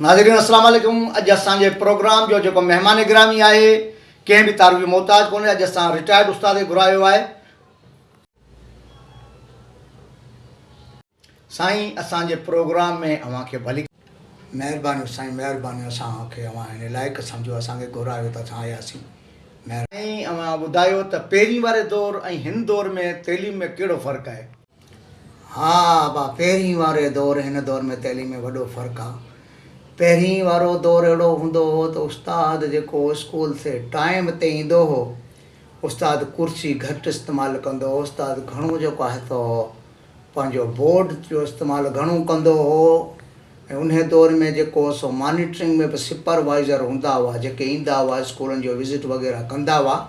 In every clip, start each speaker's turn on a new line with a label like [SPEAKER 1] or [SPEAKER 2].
[SPEAKER 1] ناظرين السلام عليڪم اڄ اسان جي پروگرام جو جيڪو مهمان گرامي آهي ڪنهن به تعارف جو محتاج ڪونهي اڄ اسان رٽائرڊ استاد کي گهرايو آهي سائين اسان جي پروگرام ۾ اوهان کي ڀلي مهربانيون سائين مهربانيون اسان کي اوهان هن لائق سمجهيو اسان کي گهرايو ته اسان آياسين سائين اوهان ٻڌايو ته پهرين واري دور ۽ هن دور ۾ تعليم ۾ ڪهڙو فرق آهي؟
[SPEAKER 2] ها ابا پهرين واري دور هن دور ۾ تعليم ۾ وڏو فرق آ. پهرين وارو دور اهڙو هوندو هو ته استاد جيڪو اسڪول تي ٽائيم تي ايندو هو استاد ڪرسي گهٽ استعمال ڪندو هو استاد گهڻو جيڪو آهي سو پنهنجو بورڊ جو استعمال گهڻو ڪندو هو ۽ انهي دور ۾ جيڪو هو سو مانيٽرنگ ۾ به سپر وائيزر هوندا هئا جيڪي ايندا هئا اسڪولن جو وزٽ وغيره ڪندا هئا.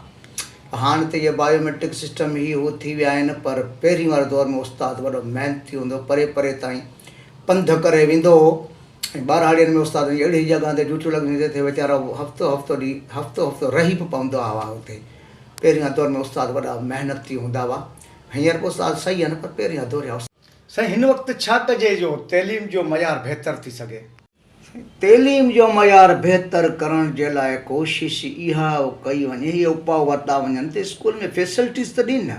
[SPEAKER 2] هاڻ ته اهي بايو ميٽرڪ سسٽم هي هو ٿي ويا آهن پر پهرين واري دور ۾ استاد وڏو محنتي هوندو هو پري پري تائين پنڌ ڪري ويندو هو ۽ ٻهراڙين ۾ استادن جي اهڙي جڳهن تي ڊيوٽيون لڳنديون جتي ويچارا هفتو هفتو ڏينهن هفتو هفتو رهي به پوندا هئا اتي پهرين واري دور ۾ استاد وڏا محنتي هوندا هئا هينئر به استاد صحيح آهن پر پهرين وارا دور جا
[SPEAKER 1] سائين هن وقت ڇا ڪجي جو تعليم جو معيار بهتر ٿي سگهي؟
[SPEAKER 2] تعليم جو معيار بهتر ڪرڻ جي لاء ڪوشش اها ڪئي وڃي، اهي اپاء ورتا وڃن ته اسڪول ۾ فيسلٽيز ته ڏين نه،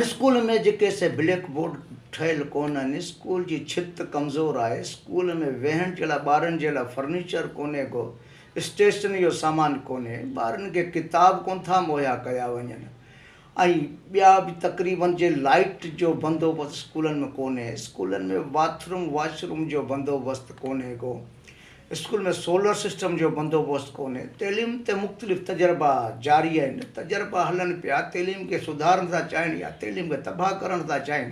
[SPEAKER 2] اسڪول ۾ جيڪي سي بليڪ بورڊ ٺهيل ڪونهن، اسڪول جي ڇت ڪمزور آهي، اسڪول ۾ ويهڻ جي لاء ٻارن جي لاء فرنيچر ڪونهي ڪو، اسٽيشنري جو سامان ڪونهي، ٻارن کي ڪتاب ڪونه ٿا مهيا ڪيا وڃن. ۽ ٻيا به تقريبن جي لائيٽ جو بندوبست اسڪولن ۾ ڪونهي اسڪولن ۾ باٿ روم واش روم جو بندوبست ڪونهي ڪو اسڪول ۾ سولر سسٽم جو بندوبست ڪونهي تعليم تي مختلف تجربا جاري آهن تجربا هلن پيا تعليم کي سڌارڻ ٿا چاهين يا تعليم کي تباهه ڪرڻ ٿا چاهين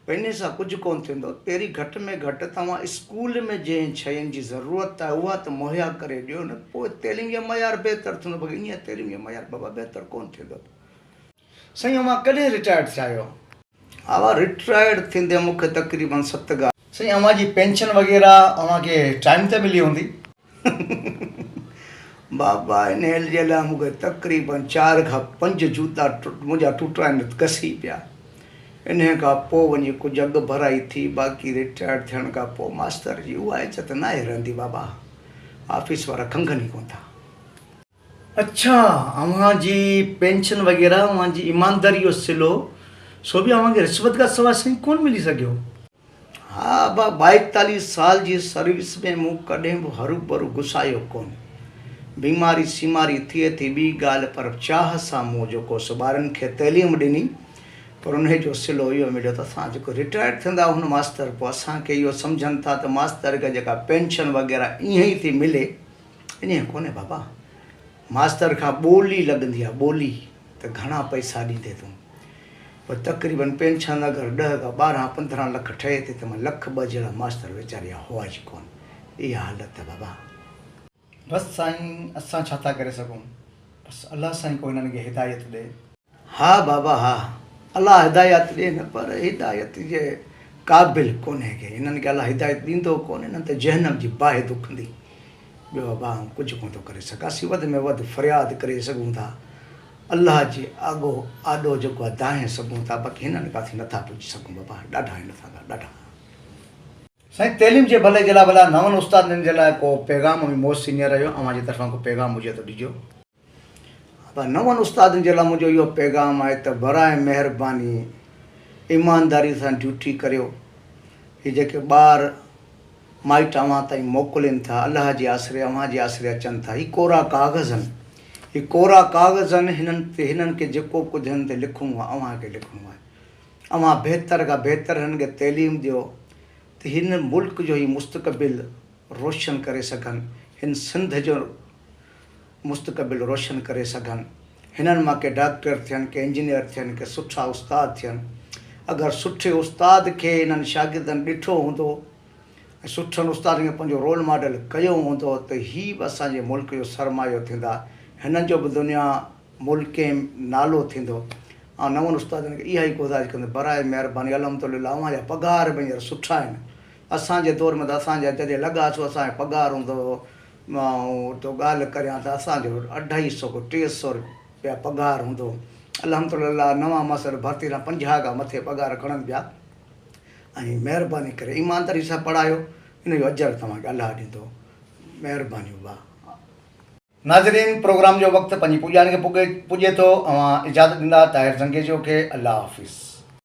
[SPEAKER 2] پر انهي سان ڪجهه ڪونه ٿيندو پهرين گهٽ ۾ گهٽ توهان اسڪول ۾ جنهن شين جي ضرورت آهي اها ته مهيا ڪري ڏيو نه پوء تعليم جو معيار بهتر ٿيندو باقي ائين تعليم جو معيار بابا بهتر ڪونه ٿيندو.
[SPEAKER 1] سائين اوهان ڪڏهن رٽائرڊ ٿيا آهيو؟
[SPEAKER 2] اوهان رٽائرڊ ٿيندي مون کي تقريبن ست گا.
[SPEAKER 1] سائين اوهان جي پينشن وغيره اوهان کي ٽائيم تي ملي هوندي؟
[SPEAKER 2] بابا انهيء جي لاء مون کي تقريبن چار کان پنج جوتا منهنجا ٽٽا آهن گسي پيا. انهيء کان پوء وڃي ڪجهه اڳڀرائي ٿي باقي رٽائرڊ ٿيڻ کان پوء ماستر جي اها عزت ناهي رهندي بابا. آفيس وارا کنگهن ئي ڪونه ٿا.
[SPEAKER 1] اڇا اوهان جي پينشن وغيره اوهان جي ايمانداري جو صلو سو به اوهان کي رشوت کان سواء سائين ڪونه ملي سگهيو.
[SPEAKER 2] ها ابا ٻائيتاليهه سال جي سروس ۾ مون ڪڏهن به هروڀرو گسايو ڪونه. بيماري سيماري ٿئي ٿي ٻي ڳالهه پر چاهه سان مون جيڪو سو ٻارن کي تعليم ڏني پر انهي جو صلو اهو مليو ته اسان جيڪو رٽائرڊ ٿيندا هن ماستر پوء اسان کي اهو سمجهن ٿا ته ماستر کي جيڪا پينشن وغيره ائين ئي ٿي ملي ائين ڪونهي بابا ماستر کان ٻولي لڳندي آهي ٻولي ته گهڻا پئسا ڏيندي تون پوء تقريبن پينشن اگر ڏهه کان ٻارهن پندرهن لک ٺهي ٿي ته مان لک ٻه جهڙا ماستر ويچاري هئا ئي ڪونه اها حالت آهي بابا.
[SPEAKER 1] بس سائين اسان ڇا ٿا ڪري سگهون بس الله سائين ڪو هنن کي هدايت ڏي.
[SPEAKER 2] ها بابا ها الله هدايت ڏي نه پر هدايت جي قابل ڪونهي ڪي هنن کي الله هدايت ڏيندو ڪونهي هنن ته جهنم جي باهه دکندي ٻيو بابا آئون ڪجهه ڪونه ٿو ڪري سگهان اسين وڌ ۾ وڌ فرياد ڪري سگهون ٿا الله جي آڳو آڏو جيڪو آهي دانهين سگهون ٿا باقي هنن کان اسين نٿا پڄي سگهون بابا ڏاڍا آهن اسان کان ڏاڍا.
[SPEAKER 1] سائين تعليم جي ڀلي جي لاء ڀلا نون استادن جي لاء ڪو پيغام اوهين موسٽ سينيئر آهيو اوهان جي طرفان ڪو پيغام هجي ته ڏجو.
[SPEAKER 2] ابا نون استادن جي لاء منهنجو اهو پيغام آهي ته براء مهرباني ايمانداري سان ڊيوٽي ڪريو هي جيڪي ٻار مائٽ اوهان تائين موڪلين ٿا الله جي آسري اوهان جي آسري اچن ٿا هي ڪورا ڪاغذ آهن هي ڪورا ڪاغذ آهن هنن تي هنن کي جيڪو ڪجهه هنن تي لکڻو آهي اوهان کي لکڻو آهي اوهان بهتر کان بهتر هنن کي تعليم ڏيو ته هن ملڪ جو هي مستقبل روشن ڪري سگهن، هن سنڌ جو مستقبل روشن ڪري سگهن. هنن مان ڪي ڊاڪٽر ٿين، ڪي انجنيئر ٿين، ڪي سٺا استاد ٿين. اگر سٺي استاد کي هنن شاگردن ڏٺو هوندو ۽ سٺن استادن کي پنهنجو رول ماڊل ڪيو هوندو ته هي به اسان جي ملڪ جو سرمايو ٿيندا. هنن جو به دنيا ملڪ ۾ نالو ٿيندو. آئون نون استادن کي اها ئي گذارش ڪندس براء مهرباني الحمدلله اوهان جا پگهار به هينئر سٺا آهن اسان جي دور ۾ ته اسان جا جڏهن لڳاسون اسان جو پگهار هوندو هو آئون ٿو ڳالهه ڪريان ته اسان جو اڍائي سو ڪو 300 رپيا پگهار هوندو هو الحمدلله نوان ماستر ڀرتي ٿيا 50 کان مٿي پگهار کڻن پيا ۽ مهرباني ڪري ايمانداري سان پڙهايو. ان جو اجر توهان کي الله ڏيندو. مهربانيون ڀاء.
[SPEAKER 1] ناظرين پروگرام جو وقت پنهنجي پڄاڻي کي پڄي ٿو اوهان اجازت ڏيندا طاهر زنگيجو کي الله حافظ.